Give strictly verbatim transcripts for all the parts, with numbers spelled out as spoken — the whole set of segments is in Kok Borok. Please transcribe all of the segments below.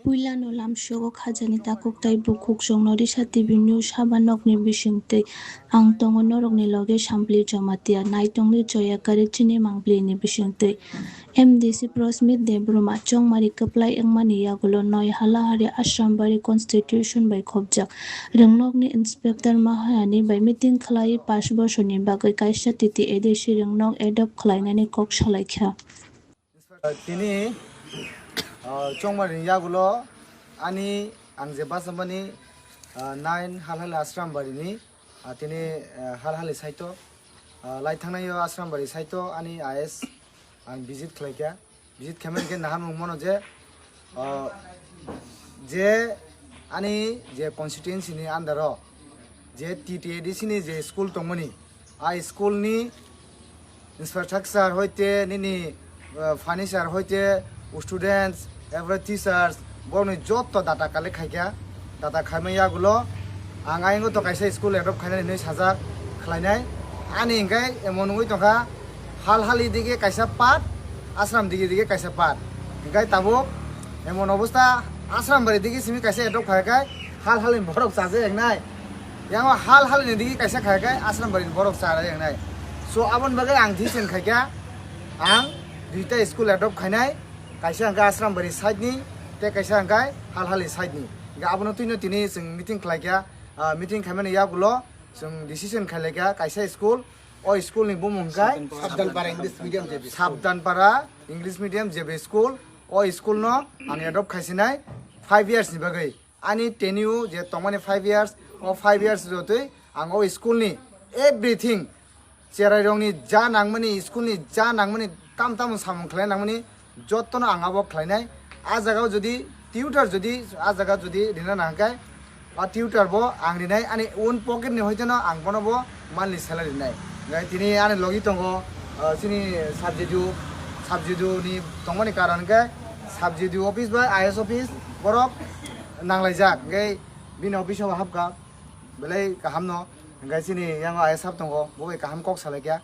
Puilano lamsogo khajani takhuk tei bukhuk chwngno Risa T V News haba nokni bisingtwi. Ang tongo norokni loge Sampli Jamatia, naitongni Joya Kare chini Mangpli ni bisingtwi. M D C Prosmit Debbarma chongmari kwplai wngmani yagulo noi Halahari Asrambari constitution bai khopjak. Rwngnokni inspector Mahayani bai meeting khlai pash bosorni bagwi kaisa T T A D C rwngnok adopt khlainani kok salaikha. Tini, ah, chongmari yagulo ani ang je bachapmani, ah, nine Halhali Asrambari ni, ah, tini, ah, Halhali saito, ah, lai thangnai o Asrambari saito ani I S ang visit khlaikha. Visit khaimani khe naharmung mano je, ah, je ani je constituency ni under o je T T A D C ni je school tongmani, a school ni infrastructure hoite nini, ah, furniture hoite students, every teachers, borokni joto data collect khaikha. Data khaima yagulo ang ayang to kaisa school adopt khainani hinwi sajak khlainai. Ani hingkai emon wngwi tongkha, Halhali dige kaisa part, Asram dige dige kaisa part. Hingkai tabuk emon obostha, Asrambari dige simi kaisa adopt khaikai, Halhali borok chaja engnai. Yango Halhali ni dige kaisa khaikai, Asrambari borok chaja engnai. So aboni bagwi ang decision khaikha, ang duita school adopt khainai, kaisa hingkai Asrambari side ni, tei kaisa hingkai Halhali side ni. Hingkai abono twino tini chwng meeting khlaikha, ah, meeting khaimani yagulo chwng decision khailaikha kaisa school, o school ni bumung hingkai Sabdanpara English Medium J B School. Sabdanpara English Medium J B School, o school no ang adopt khaisinai five years ni bagwi. Ani tenure je tongmani five years, o five years jotwi ang o school ni everything, cherai rokni ja nangmani, school ni ja nangmani, tam tamo samung khlai nangmani, jottono ang abo khlainai. A jagao jodi tutor jodi a jaga jodi rina nangkhe, a tutor bo ang rinai, ani own pocket ni hoiteno ang bono bo monthly salary rinai. Hingkhe tini ani logi tongo, ah, chini subsidy, subsidy ni tongmani karon hingkhe subsidy office bai I S office borok nanglaijak, hingkhe bini office o hapkha. Belai kaham no, hingkhe chini yango I S sab tongo, bo bai kaham kok salaikha.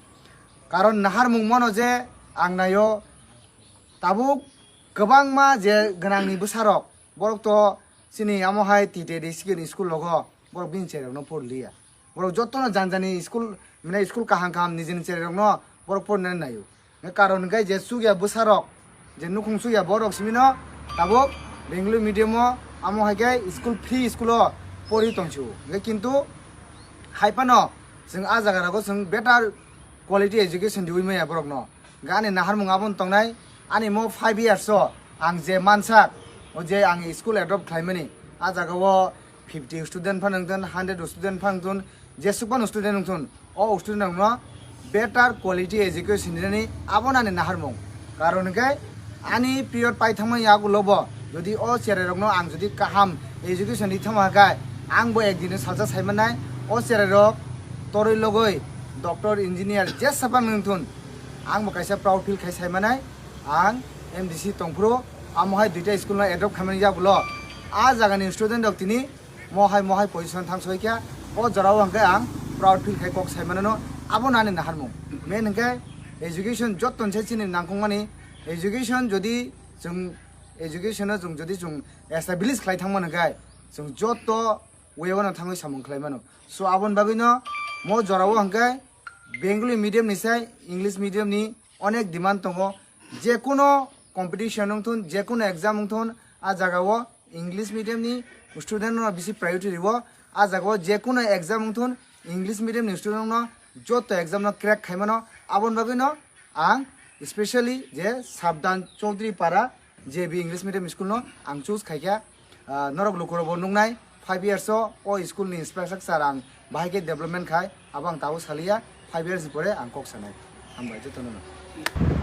Karon naharmung mano je ang naio tabuk kwbangma je gwnangni bwsarok, borok to chini amo hai T T A D C ni school rogo, borok bini cherai rokno porliya. Borok jotono jani jani school, mane school kaham kaham nijini cherai rokno borok porna naio. Hingke karon hingke je chukya bwsarok, je nukhung chukya borok simino tabuk Bengali medium o, amo hai khe school free school o pori tongsu. Hingke kintu hai phano chwng a jaga rogo chwng better quality education riwi maya borokno. Hingke ani naharmung abono tongnai, ani mo five years o ang je mansak, o je ang school adopt khlaimani, a jaga o fifty student phano wngthun, hundred student phano wngthun, jesuk phano student wngthun, o student rokno better quality education rinani abono ani naharmung. Karon hingke ani period pai thangma yagulo bo jodi o cherai rokno ang jodi kaham education ri thangma khe ang bo ekdin salsa sai mannai. O cherai rok toroi logoi doctor, engineer jesa phano wngthun, ang bo kaisa proud feel khai sai mannai. Ang M D C tongphuru amo hai duita school no adopt khaimani yagulo a jagani student rok tini mohai mohai position thang soi kha. O jorao hingke ang proud feel khai kok sai mano, abo nani naharmung. Main hingke education jotto se chini nangkukmani, education jodi chwng education no chwng jodi chwng establish khlai thangmani hingke chwng jotto way o no thangwi samung khlai mano. So aboni bagwi no mo jorao hingke Bengali medium ni sai English medium ni onek demand tongo. Jekuno competition wngthun, jekuno exam wngthun, a jaga o English medium ni student no bisi priority riwo. A jaga o jekuno exam wngthun, English medium ni student no joto exam no crack khai mano. Aboni bagwi no ang specially je Sabdan Chaudhary Para J B English medium school no ang choose khai kha. Ah, norok lukurok bo nuknai, five years o, o school ni inspector sir ang bahai khe development khai, abo ang tabuk saliya, five years ni pore ang kok sanai. Hambai jotono no.